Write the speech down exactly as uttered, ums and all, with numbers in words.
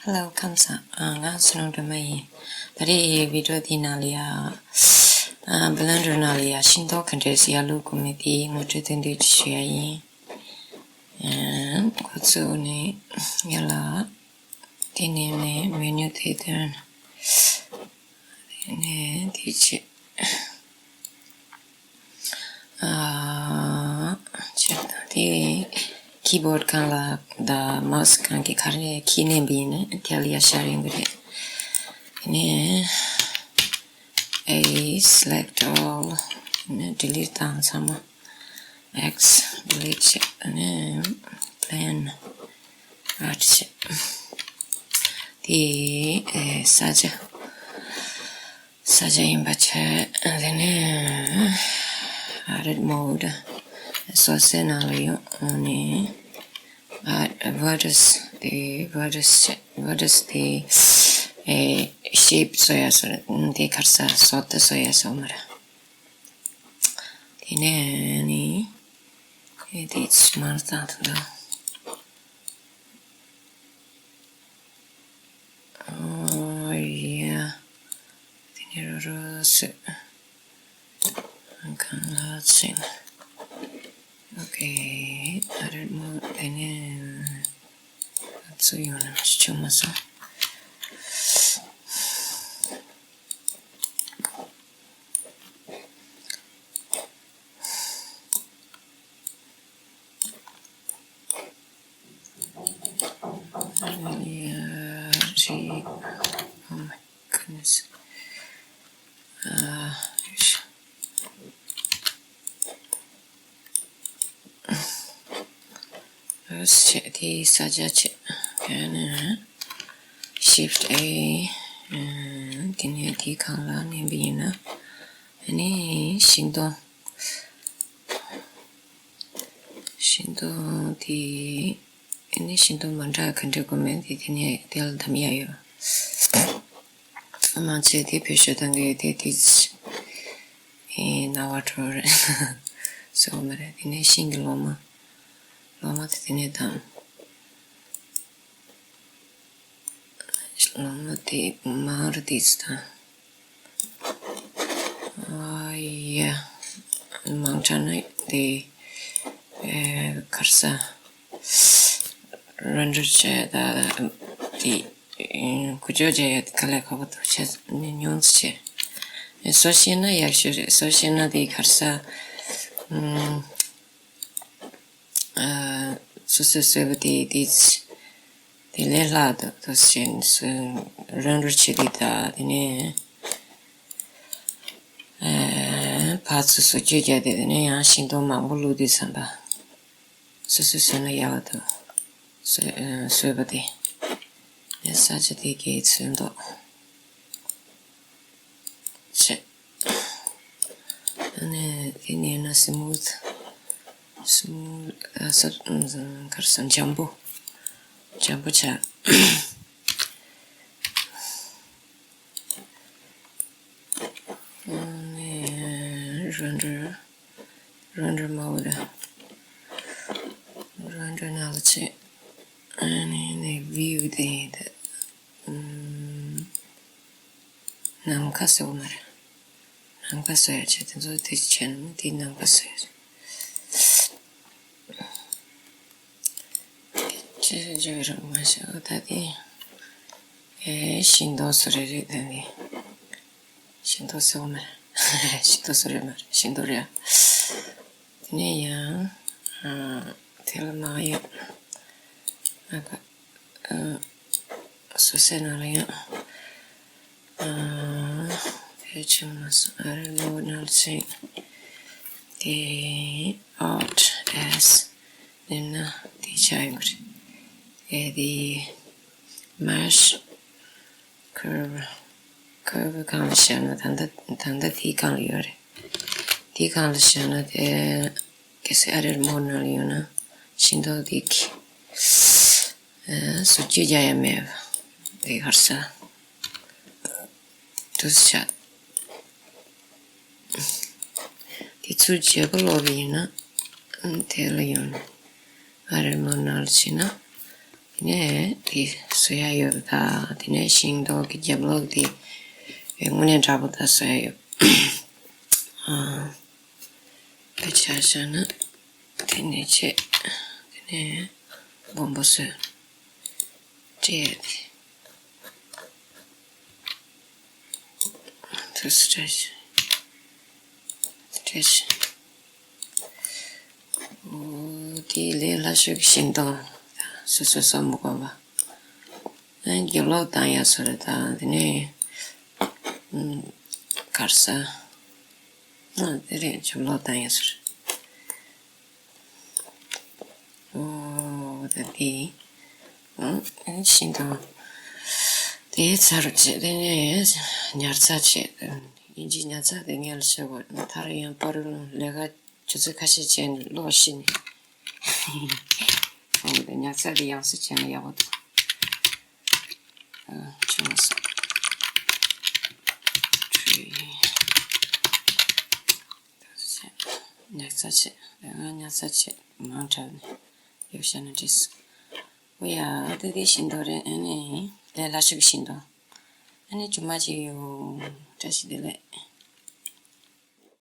Hello, ཁམས་བཟང་། ཨ། ང་བསོད་ནམས་སྒྲོལ་མ་ཡིན། ད་རེས་བི་ཌིའོ་འདི་ནང་ལ་ཡ། ཨ། Blender ནང་ལ་ཡ་ཤིང་ཏོག་ག་འདྲས་ཡར་བླུག་དགོས་མིན་དེ་ངོ་སྤྲོད་ཏན་ཏན་ཅིག་ཞུ་ཡ་ཡིན། ཨ། འགོ་བཙུགས་ནས་ཡར་ལ། དེ་ནས་ནས་མེ་ནུ་དེ་བཏོན། དེ་ནས་དེ་བྱེད། ཨ། བྱེད་དང་དེ་ཀི་བོར་ཌི་སྒང་ལ་དང་མའོ་སི་སྒང་གི་ག་རེ་ཁྱེར་ནས་འབིན་ནས་དེ་ལ་ཡར་ཤར་ཡོང་གི་རེད། དེ་ནས་A select all ནས་ཌི་ལིཊ་བཏང་ཚང་མ། X ཌི་ལིཊ་བྱེད་ནས་པི་ལེན་ཨརཊ་བྱེད། དེ་ཨེ་ས་ཆ། ས་ཆ་ཡིན་པ་བྱས། དེ་ནས་ཨ་རེད་མོ་ཌི་སོ་སོའི་ནང་ལ་ཡོང་ནས། ཨ། བར་ཊིསི་དེ་བར་ཊིསི་བྱས། བར་ཊིསི་དེ་ཨེ་ཤེབ་བཟོ་ཡ་བཟོ་རེད། དེ་ག་རེ་ཟ་བཟོ་ལྟ་བཟོ་ཡ་བཟོ་མ་རེད། དེ་ནས་ནི་ཨེ་དེ་ཚོ་མར་བཏང་དུ་འདུག་ཨོ་ཡ། དེ་ནས་རོ་རོ་བཟོས། གང་ལ་ཕྱིན། ཨོ་ཀེ། ཨ་རེད་མོ། དེ་ནས་ང་ཚོ་ཡོང་ན་ཆོག་མ་སོང་། Oh my goodness. ཨ། ཨོ་ཤེ། དེ་ས་ཆ་བྱེད། ཡང་ན་ཤིཕ་ཊི་ཨེ། ཨ། དེ་ནས་དེའི་སྒང་ལ་མནན་པ་ཡིན་ན། ཨ་ནི་ཤིང་སྡོང་། ཤིང་སྡོང་དེ། ཨ་ནི་ཤིང་སྡོང་མ་འདྲ་ག་འདྲ་དགོས་མིན་དེ་དེ་ནས་དེ་ལ་གདམ་ཡ་ཡོད། མང་ཆེ་དེ་བེད་སྤྱོད་གཏོང་གི་ཡོད་དེ་དེ། ཨེ། རྣ་བ་འགྲོ་རེད། སོ་མ་རེད། དེ་ནས་ཤིང་གི་ལོ་མ། ལོ་མ་དེ་དེ་ནས་གདམ། ལོ་མ་དེ་མར་དེ་ཚོ་དང་། ཨ་ཡ། མང་དྲགས་ན་དེ། ཨེ། ག་རེ་ཟ། རེན་ཌར་བྱས་ད་དེ། ཨེ། འགུལ་སྐྱོད་བྱས་ཡ་དེ་དཀའ་ལས་ཁག་པོ་འདུག་བྱས་ནས་ཉུང་ཙམ་བྱས། བཟོ་ཤེས་ན་ཡག་ཤོས་རེད། བཟོ་ཤེས་ན་དེ་ག་རེ་ཟ། ཨུམ། ཨ། སོ་སོས་བཟོས་པ་དེ་དེ་དེ་ལས་ལྷག་འདུག་དེ་བྱས་ནས་རེན་ཌར་བྱེད་དུས་ད་དེ་ནས། ཨ། ཕར་ཚུར་བཟོ་བཅོས་བརྒྱབ་དེ་དེ་ནས་ཡང་ཤིང་སྡོང་མང་པོ་བླུགས་དུས་ཙམ་པ། སོ་སོས་བཟོས་ན་ཡག་པ་འདུག་བཟོས། ཨ། བཟོས་པ་དེ། ཨ། ས་ཆ་དེ་གའི་ཚོན་མདོག་བྱས། ཨ་ནི་དེ་ནས་ན་སི་མུ་ཐི། སི་མུ་ཐི། ཨ། ས། ག་རེ་ཟ། འཇམ་པོ། འཇམ་པོ་བྱས། ཨ་ནི་རེན་ཌར། རེན་ཌར་མོ་ཌི། རེན་ཌར་ནང་ལ་ཕྱིན། ཨ་ནི་ནི་བིའུ་དེ་ཡིན་ད། ཨམ། ནམ་མཁའ་བཟོ་མ་རེད། ནམ་མཁའ་བཟོ་ཡ་བྱས། དེ་ཚོ་དེ་བྱས་ན་དེ་ནམ་མཁའ་བཟོ་ཡ་བྱས། ཅི་ཞིག་བརྗོད་རོགས་མ་བྱེད། ཨོ་ད་དེ། ཨེ། ཤིང་སྡོང་བཟོ་རེ་རེད་ད་ནི། ཤིང་སྡོང་བཟོ་མ་རེད། ཤིང་སྡོང་བཟོ་རེ་མ་རེད། ཤིང་སྡོང་རེད། དེ་ནས་ཡང་། ཨ། དེ་ལ་མ་ཡོད། ཨ་ཁ། ཨ། སོ་སོའི་ནང་ལ་ཡང་། ཨ། དེ་ཆུང་མ་སོང་། ཨ་རེ་མོ་ནང་ལ་ཕྱིན། དེ་ཨལ་ཊི་ཨེས་ནས་ན་དེ་ཆ་ཡོང་གི་རེད། ཨེ་དེ་མེ་ཤི་ཁར་བྷི། ཁར་བྷི་སྒང་ལ་བཞག་ན་ད་ལྟ་ད་ལྟ་དེའི་སྒང་ལ་ཡོད་རེད། དེའི་སྒང་ལ་བཞག་ན་དེ། གལ་སྲིད་ཨ་རེ་མོ་ནང་ལ་ཡོད་ན་ཤིང་སྡོང་དེ་གི། ཨ། བཟོ་བཅོས་རྒྱག་ཡ་མེད་པ། དེ་ག་རེ་ཟ། དུས་ཆ། དེ་ཚུར་བརྗེ་པོ་ལོག་པ་ཡིན་ན། ཨ། དེ་ལ་ཡོང་ནས་ཨ་རེ་མོ་ནང་ལ་ཕྱིན་ན། དེ་ནས་དེ་ བཟོ་ཡ་ཡོད་ད། དེ་ནས་ཤིང་ཏོག་གི་རྒྱབ་ལོགས་དེ་དངོས་གནས་འདྲ་པོ་ད་བཟོ་ཡ་ཡོད། ཨ། དཔེ་ཆ་བཞག་ན་དེ་ནས་ཆེ། དེ་ནས་སྦོམ་པོ་བཟོས། སྤྲད་ཡ་དེ། ཐུགས་སུ་བཀྲ་ཤིས། བཀྲ་ཤིས། འོ། དེ་ལས་སླ་ཤོས་ཀྱི་ཤིང་ཏོག་སོ་སོ་སོ་མི་དགོས་པ། ཨ། རྒྱབ་ལོགས་བཏང་ཡ་སོ་རེད་ད། དེ་ནས་ཨམ། གར་ས། ཨ། དེ་རེད། རྒྱབ་ལོགས་བཏང་ཡ་སོ་རེད། འོ། ད་དེ། ཨ། ཤིང་ཏོག་དེ་ཚར་བྱས། དེ་ནས་ཉར་ཚགས་བྱས། ཡིན་གཅིག་ཉར་ཚགས་དེ་ངས་ལ་བྱེད་དགོས། མཐར་ཡང་པ་རུ་ལས་ཀ་ཆུ་ཚོད་ཁ་ཤས་བྱས་ནས་ལོག་ཤི་ནས། འོ། དེ་ཉར་ཚགས་དེ་ཡང་སེ་བྱས་ན་ཡག་པོ་འདུག་ཨ། ཆུང་ས། ཁྲུས། ཉར་ཚགས་བྱས། ང་ཉར་ཚགས་བྱས་མང་དྲགས་ནས་ཡོད་བཤད་ན་འགྲིག་སོང་། འོ་ཡ། ད་དེ་ཤིང་ཏོག་རེད། ཨ་ནི་ལས་སླ་ཤོས་ཀྱི་ཤིང་ཏོག་ཨ་ནི་རྗེས་མ་ཅིག་ཡོང་། བཀྲ་ཤིས་བདེ་ལེགས།